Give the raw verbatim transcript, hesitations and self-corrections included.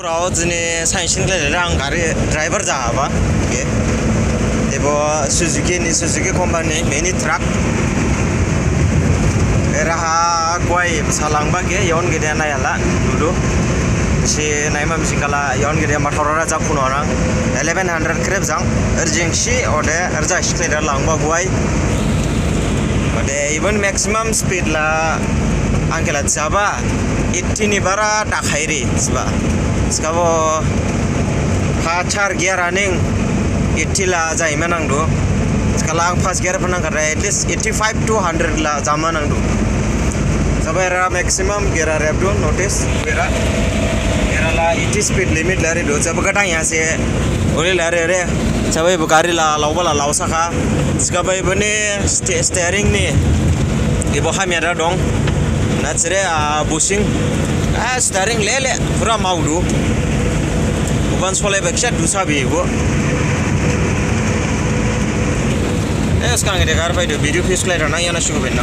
Rao jini sainsin khlai rang gari driver jaba. Okay. Ebo Suzuki ni, Suzuki company mini truck. Eraha guai salangba khe yon gede nayala dulu. Si naima misingkala yon gede mathorora jak kuno nang. Eleven hundred krep jang. Urging si ode urja si khlai langba guai. Ode even maximum speed la angkela jaba eighty ni bara da khairi siba. Sikabo ha char gear running eighty la jaima nangdu. Sikala ang first gear phanang kare at least eighty five to hundred la jama nangdu. Saba era maximum gear rep du notice era. Era la eighty speed limit la ri du. Saba gatang ya se ore la re re. Saba ibu gari la lauba la lausaka. Sikaba ibu ni ste- steering ni ibu hamya da dong. Natsere a busing. A steering lele pura maudu. Uban solai beksa dusa bi ibu. Eh, sekarang ini kar pai du video fis khlai rana yana suku benna.